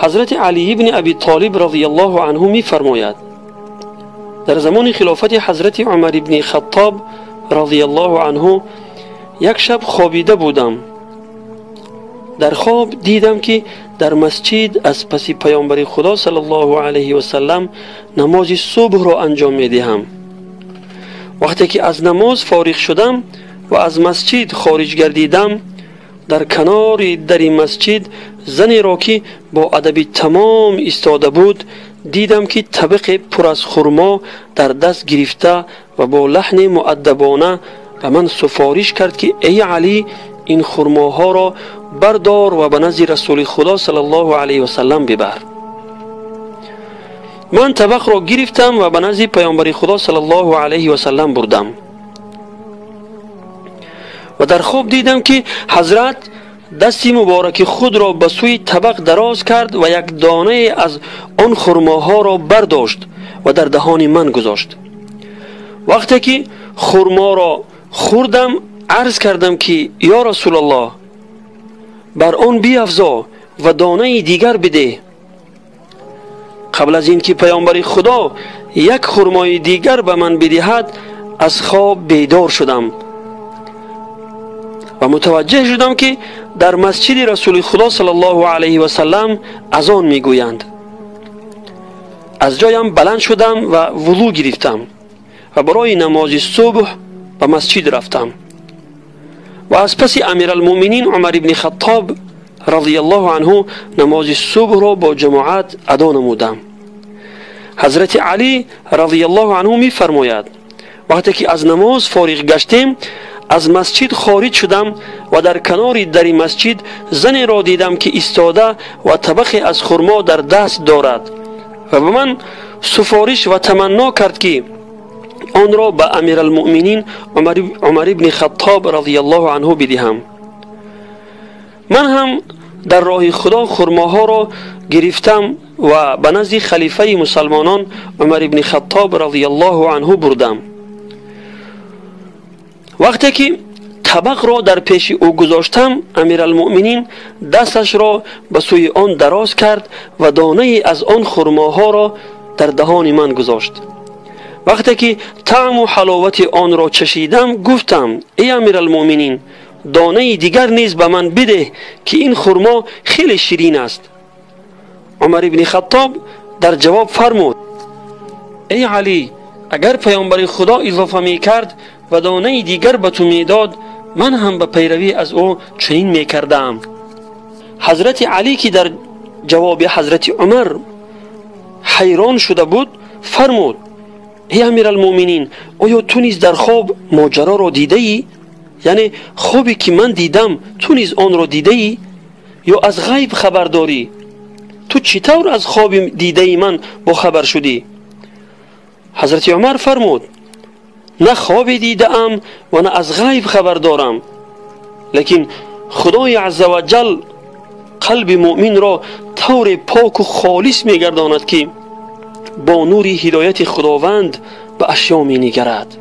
حضرت علی ابن ابی طالب رضی الله عنه می‌فرماید: در زمان خلافت حضرت عمر ابن خطاب رضی الله عنه یک شب خوابیده بودم. در خواب دیدم که در مسجد از پس پیامبر خدا صلی الله علیه و سلم نماز صبح را انجام می‌دهم. وقتی که از نماز فارغ شدم و از مسجد خارج گردیدم، در کنار در مسجد زنی را که با ادب تمام ایستاده بود دیدم که طبق پر از خرما در دست گرفته و با لحن مؤدبانه به من سفارش کرد که ای علی، این خرماها را بردار و به نزد رسول خدا صلی الله علیه و سلم ببر. من طبق را گرفتم و به نزد پیامبر خدا صلی الله علیه و سلم بردم و در خواب دیدم که حضرت دست مبارک خود را به سوی طبق دراز کرد و یک دانه از آن خرماها را برداشت و در دهان من گذاشت. وقتی که خرما را خوردم عرض کردم که یا رسول الله، بر آن بیفزا و دانه دیگر بده. قبل از اینکه پیامبر خدا یک خرمای دیگر به من بدهد از خواب بیدار شدم و متوجه شدم که در مسجد رسول خدا صلی الله علیه و سلم اذان میگویند. از جایم بلند شدم و وضو گرفتم و برای نماز صبح به مسجد رفتم و از پس امیرالمؤمنین عمر ابن خطاب رضی الله عنه نماز صبح را با جماعت ادا نمودم. حضرت علی رضی الله عنه می فرماید: وقتی که از نماز فارغ گشتیم از مسجد خارج شدم و در کنار در مسجد زنی را دیدم که ایستاده و طبقی از خرما در دست دارد و به من سفارش و تمنا کرد که آن را به امیرالمؤمنین عمر ابن خطاب رضی الله عنه بدهم. من هم در راه خدا خرماها را گرفتم و به نزد خلیفه مسلمانان عمر ابن خطاب رضی الله عنه بردم. وقتی که طبق را در پیش او گذاشتم، امیرالمؤمنین دستش را به سوی آن دراز کرد و دانه از آن خرماها را در دهان من گذاشت. وقتی که طعم و حلاوت آن را چشیدم گفتم: ای امیرالمؤمنین، دانه دیگر نیز به من بده که این خرما خیلی شیرین است. عمر ابن خطاب در جواب فرمود: ای علی، اگر پیامبر خدا اضافه می کرد و دانه دیگر به تو میداد، من هم به پیروی از او چنین میکردم. حضرت علی که در جواب حضرت عمر حیران شده بود فرمود: ای امیرالمؤمنین، آیا تو نیز در خواب ماجرا را دیده ای؟ یعنی خوابی که من دیدم تو نیز آن را دیده ای؟ یا از غیب خبر داری؟ تو چطور از خواب دیده ای من با خبر شدی؟ حضرت عمر فرمود: نه خواب دیده ام و نه از غیب خبر دارم، لیکن خدای عزوجل قلب مؤمن را طور پاک و خالص میگرداند که با نور هدایت خداوند به اشیا می نگرد.